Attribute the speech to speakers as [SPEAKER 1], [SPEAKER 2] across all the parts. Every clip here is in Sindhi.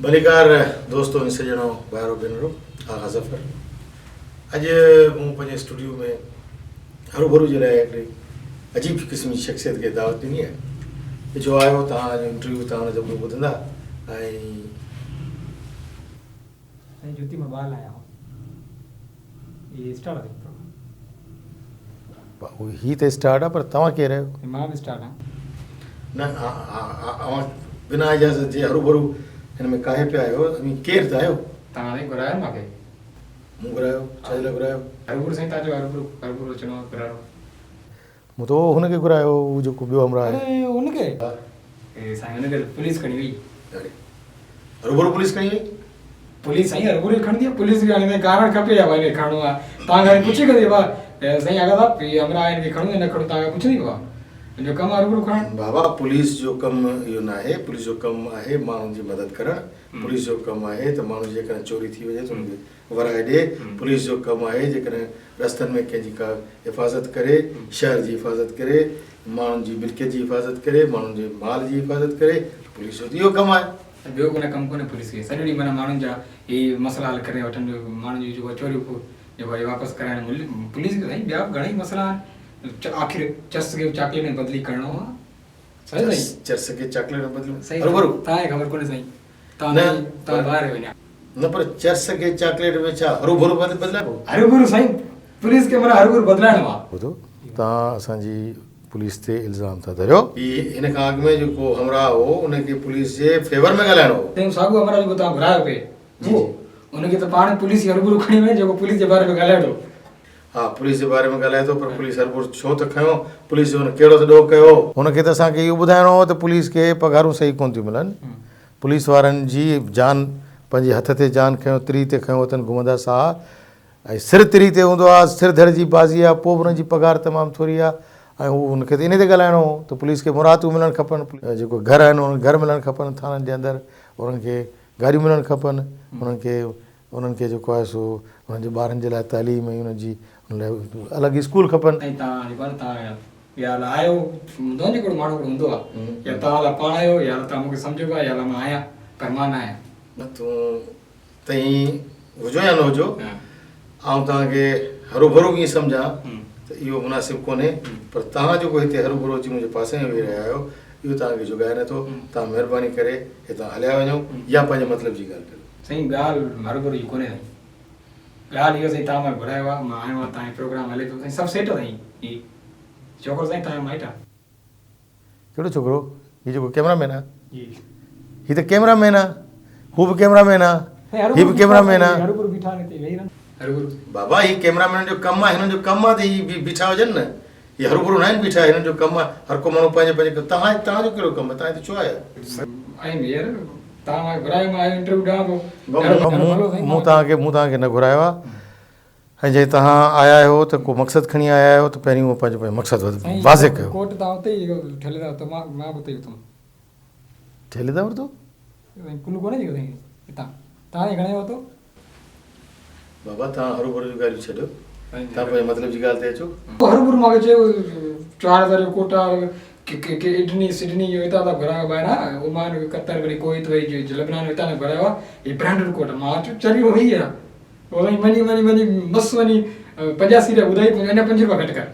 [SPEAKER 1] ڀليڪار دوستو ۽ سڄڻو ڀائرو ڀينرو آغا ظفر اڄ مون پنهنجي اسٽوڊيو ۾ هروڀرو جي لاء هڪڙي عجيب قسم جي شخصيت کي دعوت ڏني آهي ويجهو آيو توهان جو انٽرويو توهان ان جو ٻڌندا ۽
[SPEAKER 2] سائين جوتي مان ٻاهر لايا هو هي اسٽار آهي
[SPEAKER 1] هي ته اسٽار آهي پر توهان ڪير آهيو؟
[SPEAKER 2] مان به اسٽار آهيان.
[SPEAKER 1] نه اوهان بنا اجازت جي هروڀرو هن ۾ ڪاهي پيا آهيو اوهين ڪير ته آهيو؟
[SPEAKER 2] توهان سائين گهرايو مان کي.
[SPEAKER 1] مون گهرايو؟ ڇا جي لاء گهرايو؟
[SPEAKER 2] هروڀرو سائين توهان چيو هروڀرو هروڀرو اچڻو آهي گهرائڻو.
[SPEAKER 1] مون ته هن کي گهرايو هو جيڪو ٻيو همراهه آهي.
[SPEAKER 2] اڙي هن کي؟ سائين هن کي ته پوليس کڻي وئي.
[SPEAKER 1] اڙي هروڀرو پوليس کڻي وئي؟
[SPEAKER 2] پوليس سائين هروڀرو ئي کڻندي آهي پوليس کي هاڻي سائين ڪارڻ کپي يا ڀائي کڻڻو آهي توهان کان پڇي ڪندي بابا سائين آغا صاحب هي همراهه هن کي کڻون يا نه کڻون توهان کان پڇندي بابا هن جو ڪم آهي هروڀرو کڻڻ.
[SPEAKER 1] بابا پوليس جو ڪم اهو ناهي پوليس جو ڪم آهي ماڻهن جي مدد ڪرڻ پوليس جو ڪم آهي ته ماڻهو جي جيڪڏهن چوري ٿي وڃي ته ان کي ورائي ڏي، پوليس جو ڪم آهي جيڪڏهن رستن ۾ ڪنهن جي ڪا حفاظت ڪري، شهر جي حفاظت ڪري، ماڻهن جي ملڪيت جي حفاظت ڪري، ماڻهن جي مال جي حفاظت ڪري، پوليس جو ته اهو ڪم آهي.
[SPEAKER 2] ٻيو ڪو ڪم ڪونهي پوليس کي، سڄو ڏينهن معنيٰ ماڻهن جا هي مسئلا حل ڪري وٺن، ماڻهن جون جيڪو چوريون جيڪو آهي واپس ڪرائڻ، پوليس کي سائين ٻيا به گهڻائي مسئلا آهن، آخر چرس کي به چاڪليٽ ۾ بدلي ڪرڻو آهي. صحيح سائين.
[SPEAKER 1] چرس کي چاڪليٽ ۾ بدلي هروڀرو.
[SPEAKER 2] توهان کي خبر ڪونهي سائين. توهان توهان ٻاهر وڃا.
[SPEAKER 1] نه پر چرس کي چاڪليٽ ۾ ڇا هروڀرو بدلائبو؟
[SPEAKER 2] هروڀرو سائين پوليس کي معنيٰ هروڀرو بدلائڻو آ.
[SPEAKER 1] ٻڌو توهان اسان جي پوليس تي الزام ٿا ڌريو. هي هن کان اڳ ۾ جيڪو همراهه هو ان کي پوليس جي فيور ۾ ڳالهائڻو هو.
[SPEAKER 2] سائين ساڳيو همراهه جيڪو توهان گهرايو پئي اهو ان کي ته پاڻ پوليس هروڀرو کڻي وڃي جيڪو پوليس جي باري ۾ ڳالهائي ٿو.
[SPEAKER 1] ها پوليس جي باري ۾ ڳالهائي ٿو پر پوليس هرڀرو ڇو ته کنيو؟ پوليس جو هن ڪهڙو ته ڏوهه ڪيو؟ هن کي ته اسان کي اهو ٻڌائڻو هو ته پوليس کي پگهارون صحيح ڪونه ٿيون ملن. پوليس وارن جي جان پنهنجي هٿ تي جان کنيو تري تي کنيو وتن گهمندا ساهه ۽ سر تري تي هوندو آ سر ڌڙ جي بازي آ پوء به انهن جي پگهار تمام ٿوري آ ۽ هو هن کي ته انهي تي ڳالهائڻو هو ته پوليس کي مراعتون ملڻ کپن جيڪو گهر آهن انهن کي گهر ملڻ کپن ٿاڻن جي اندر انهن کي گاڏيون ملڻ کپن انهن کي انهن کي جيڪو آهي سو انهن جي ٻارن جي لاء تعليم ۽ انهن جي ان لاء الڳ اسڪول کپن.
[SPEAKER 2] ۽ توهان جيڪو آهي نه توهان يا الله آهيو هوندو آهي نه هڪڙو ماڻهو هڪڙو هوندو آهي يا توهان الله پاڻ آهيو يا الله توهان مون کي سمجهو پيا يا الله مان آهيان پر مان نه آهيان.
[SPEAKER 1] نه تون تئين هجو يا نه هجو آئون توهان کي هروڀرو ائين سمجهان ته اهو مناسب ڪونهي پر توهان جيڪو هتي هروڀرو اچي منهنجي پاسي ۾ ويهي رهيا آهيو اهو توهان کي جڳائي نٿو توهان مهرباني ڪري هتان هليا وڃو يا پنهنجي مطلب جي ڳالهه ڪريو.
[SPEAKER 2] سائين ڳالهه هروڀرو جي ڪونهي سائين ڳالهه اهو سائين توهان مان گهرايو آهي مان آيو آهيان توهان جو پروگرام هلي پيو سائين سڀ سيٽ آهي سائين هي ڇوڪرو سائين توهان جو مائٽ آهي.
[SPEAKER 1] ڪهڙو ڇوڪرو هي جيڪو ڪيمرا مين آهي جي هي ته ڪيمرا مين آهي هو به ڪيمرا مين آهي هي به ڪيمرا مين آهي.
[SPEAKER 2] هروڀرو بيٺا آهن هتي ويهي رهن هروڀرو.
[SPEAKER 1] بابا هي ڪيمرا مين جو ڪم آهي هنن جو ڪم آهي ته هي بيٺا هجن نه هي هروڀرو ناهن بيٺا هنن جو ڪم آهي هر ڪو ماڻهو پنهنجو پنهنجو توهان توهان جو ڪهڙو ڪم آهي توهان هتي ڇو آيا آهيو.
[SPEAKER 2] آيم يار توهان مان گهرايو مان آيو انٽرويو ڏيان پيو ڏاڍو ڀلو سائين
[SPEAKER 1] مون توهان کي مون توهان کي نه گهرايو آهي ۽ جي توهان آيا آهيو ته ڪو مقصد کڻي آيا آهيو ته پهرين اهو پنهنجو پنهنجو مقصد واضح ڪيو.
[SPEAKER 2] ڪوٽ توهان اتي ئي ٺلهي ٿا ورتو مان به اتي ئي ورتم.
[SPEAKER 1] ٺلهي ٿا ورتو؟
[SPEAKER 2] سائين ڪلو ڪونهي جيڪو سائين هتان توهان کي گهڻي ورتو؟
[SPEAKER 1] بابا توهان هروڀرو جون ڳالهيون ڇڏيو توهان پنهنجي مطلب جي ڳالهه تي اچو.
[SPEAKER 2] هروڀرو مان کي چيو 4000 جو ڪوٽ آ ڪي ڪي اڊني سڊني جو هتان تان گهرايو ٻاهران عمان قطر وري ڪويت وري لبنان هتان تان گهرايو آ هي برانڊڊ ڪوٽ مان چيو چريو هئي يا پوء سائين وڃي وڃي وڃي مس وڃي 85 رپيا ٻڌائي پوء اڃا 5 رپيا گهٽ ڪر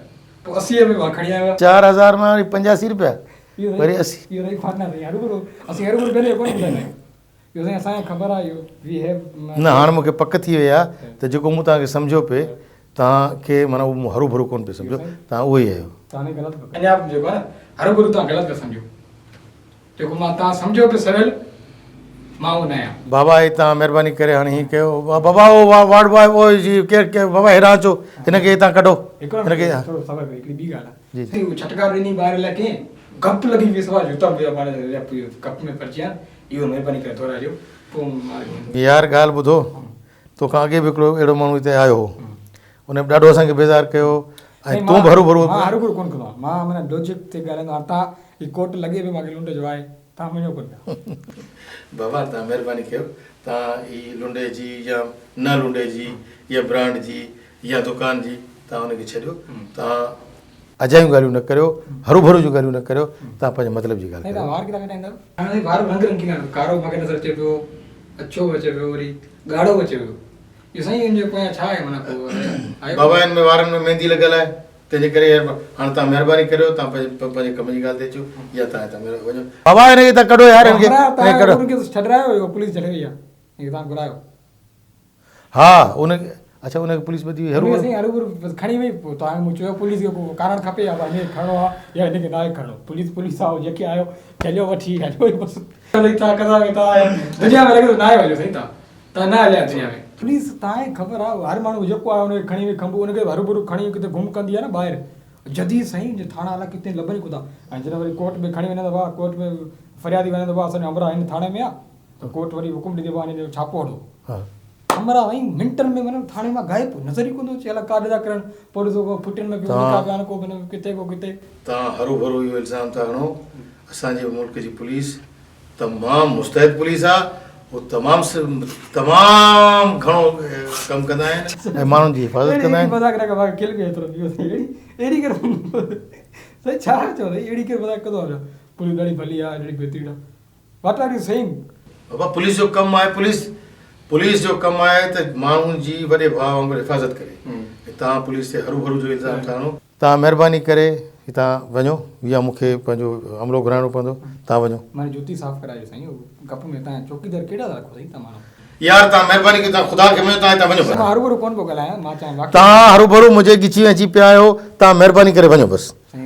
[SPEAKER 2] پوء 80 رپيا مان کڻي آيو.
[SPEAKER 1] 4000 مان وري 85 رپيا وري 80.
[SPEAKER 2] اهو سائين فرق نه سائين هروڀرو اسين هروڀرو ٻين کي ڪونه ٻڌائيندا آهيون. اهو سائين اسان کي خبر آهي اهو وي هيو.
[SPEAKER 1] نه هاڻ مون کي پڪ ٿي وئي آهي ته جيڪو مون توهان کي سمجهيو پئي توهان کي معنيٰ اهو مون هروڀرو ڪونه پئي سمجهيو توهان اهو ئي آهيو.
[SPEAKER 2] توهان غلط پيا اڃا به جيڪو آهي نه هروڀرو توهان غلط پيا سمجهو جيڪو مان توهان سمجهيو پئي سويل مان اهو نه آهيان.
[SPEAKER 1] بابا هي توهان مهرباني ڪري هاڻي هيئن ڪيو بابا اهو وارڊ بواء اهو جي ڪير ڪير بابا هيڏانهن اچو هن کي هتان ڪڍو
[SPEAKER 2] هن کي ٿورو صبر ڪريو هڪڙي ٻي ڳالهه آهي. جي جي. ڇٽڪار ڏني ٻاهر الائي ڪنهن گپ لڳي وئي سوا جوتا به پاڻ ڪپ ۾ پرچي ويا. اهو مهرباني ڪري دهرائجو پوء مان ويندس.
[SPEAKER 1] يار ڳالهه ٻڌو توکان اڳي به هڪڙو اهڙو ماڻهو هتي آيو هو ان به ڏاڍو اسان کي بيزار ڪيو ۽ تون به هروڀرو.
[SPEAKER 2] مان هروڀرو ڪونه ڪندو آهيان مان معنيٰ لوجڪ تي ڳالهائيندو آهيان تان هي ڪوٽ لڳي پيو مانکي لنڊ جو آهي تان مڃو ڪونه پيا.
[SPEAKER 1] بابا تان مهرباني ڪيو تان هي لنڊي جي يا نه لنڊي جي يا برانڊ جي يا دڪان جي تان ان کي ڇڏيو تان اجايون ڳالهيون نه ڪريو، هروڀرو جون ڳالهيون نه ڪريو، توهان پنهنجي مطلب جي ڳالهه
[SPEAKER 2] ڪريو. وار ڪٿان ڪٽائيندا آهيو؟ هاڻي وار رنگ رنگيلا آهن، ڪارو مون کي نظر اچي پيو، اڇو به اچي پيو وري ڳاڙهو به اچي پيو اهو سائين ان جي پويان ڇا آهي معنيٰ ڪو آهي
[SPEAKER 1] بابا ان ۾ وارن ۾ ميندي لڳل آهي تنهن جي ڪري هاڻ توهان مهرباني ڪريو توهان پنهنجي ڪم جي ڳالهه تي اچو يا توهان هتان وڃو. بابا هن کي هتان ڪڍو يار هن کي ڪڍو.
[SPEAKER 2] ان کي ڇڏرايو هيو پوليس جهلي وئي آهي هن کي توهان گهرايو.
[SPEAKER 1] ها ان کي اڇا ان کي پوليس ٻڌي وئي هروڀرو.
[SPEAKER 2] سائين هروڀرو بس کڻي وئي پوء توهان مون چيو پوليس کي ڪو ڪارڻ کپي يا هن کي کڻڻو آهي يا هن کي ناهي کڻڻو پوليس پوليس آهي جيڪي آيو جهليو وٺي هليو وئي بس. ڇا ڪندا توهان دنيا ۾ لڳي ٿو ناهي هليو سائين توهان توهان نه هليا دنيا ۾. پوليس توهان کي خبر آ هر ماڻهو جيڪو آيو ان کي کڻي وئي کنڀو ان کي هروڀرو کڻي ڪٿي گم ڪندي آ نه ٻاهر جديد سائين جو ٿاڻا الاء ڪٿي لڀن ئي ڪونه ٿا ۽ جڏهن وري ڪورٽ ۾ کڻي وڃن ته ڀاء ڪورٽ ۾ فريادي وڃن ته ڀاء اسان جو همراهه هن ٿاڻي ۾ آ ته ڪورٽ وري حڪم ڏيندي ڀاء هن جو ڇاپو هڻو همراهه سائين منٽن ۾ معنيٰ ٿاڻي مان غائب نظر ئي ڪونه ٿو اچي الاء ڪاڏي ٿا ڪرن پوء ڏسو ڪو ڦٽين ۾ پيو نڪا پيا آهن ڪو ڪٿي ڪو ڪٿي.
[SPEAKER 1] توهان هروڀرو اهو الزام ٿا هڻو اسان جي ملڪ جي پوليس تمام مستعد پوليس آ هو تمام تمام گهڻو ڪم ڪندا آهن ۽ ماڻهن جي حفاظت ڪندا آهن.
[SPEAKER 2] مذاق نه ڪر کل پيو ايترو ٻيو سائين اهڙي ڪر سائين ڇا چئو سائين اهڙي ڪر مذاق ڪندو آ پوليس ڏاڍي ڀلي آ ڏاڍي بهترين آ واٽ are you saying.
[SPEAKER 1] بابا پوليس جو ڪم آهي پوليس پوليس جو ڪم آهي ته ماڻهن جي وڏي ڀاء وانگر حفاظت ڪري ۽ توهان پوليس تي هروڀرو جو الزام ٿا هڻو. توهان مهرباني ڪري هتان وڃو يا مون کي پنهنجو عملو گهرائڻو پوندو توهان وڃو.
[SPEAKER 2] معني جوتي صاف ڪرايو سائين اهو گپ ۾ تان چوڪيدار ڪهڙا ٿا رکو سائين تان ماڻهو.
[SPEAKER 1] يار توهان مهرباني ڪري توهان خدا کي مڃو توهان هتان وڃو بس.
[SPEAKER 2] مان هروڀرو ڪونه پيو ڳالهايان مان چوان واقعي.
[SPEAKER 1] توهان هروڀرو منهنجي ڳچي ۾ اچي پيا آهيو توهان مهرباني ڪري وڃو بس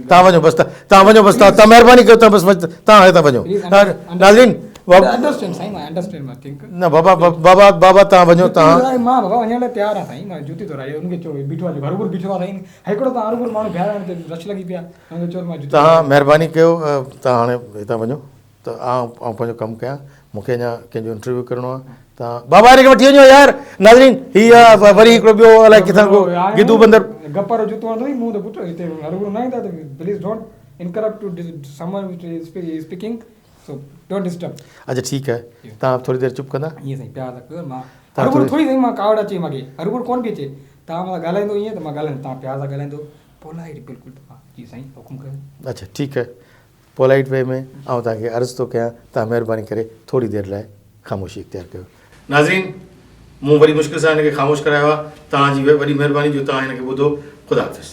[SPEAKER 1] توهان وڃو بس توهان وڃو بس توهان مهرباني ڪيو توهان بس توهان هتان وڃو ناظرين
[SPEAKER 2] انڊرسٽينڊ سائين مان انڊرسٽينڊ مان ٿنڪ
[SPEAKER 1] نه بابا بابا بابا توهان وڃو توهان
[SPEAKER 2] مان بابا وڃڻ لاء تيار آهيان سائين مان جوتي ٿو رايو ان کي چئو بيٺو آهي هروڀرو بيٺو آهي سائين هڪڙو ته هروڀرو ماڻهو بيهارڻ تي رش لڳي پيا ان کي چئو مان جوتي
[SPEAKER 1] توهان مهرباني ڪيو توهان هاڻي هتان وڃو ته آئون پنهنجو ڪم ڪيان مون کي اڃا ڪنهن جو انٽرويو ڪرڻو آهي توهان بابا هن کي وٺي وڃو يار ناظرين هي وري هڪڙو ٻيو الائي ڪٿان ڪو گدو بندر
[SPEAKER 2] گپر جوتو آندو مون ته پٽ هتي هروڀرو نه ايندا ته please don't interrupt to someone speaking so don't disturb.
[SPEAKER 1] اچا ٺيڪ آهي توهان ٿوري دير چپ ڪندا.
[SPEAKER 2] ائين سائين پيار سان ڪيو مان هروڀرو ٿوري سائين مان ڪاوڙ اچي مانکي هروڀرو ڪونه پئي اچي توهان مان ڳالهائيندو ائين ته مان ڳالهائيندو توهان پيار سان ڳالهائيندو پولائيٽ بلڪل جي سائين حڪم ڪيو.
[SPEAKER 1] اچا ٺيڪ آهي پولائيٽ وي ۾ آئون توهان کي عرض ٿو ڪيان توهان مهرباني ڪري ٿوري دير لاء خاموشي اختيار ڪيو. ناظرين مون وڏي مشڪل سان هن کي خاموش ڪرايو آهي توهان جي وڏي مهرباني جو توهان هن کي ٻڌو خدا حافظ.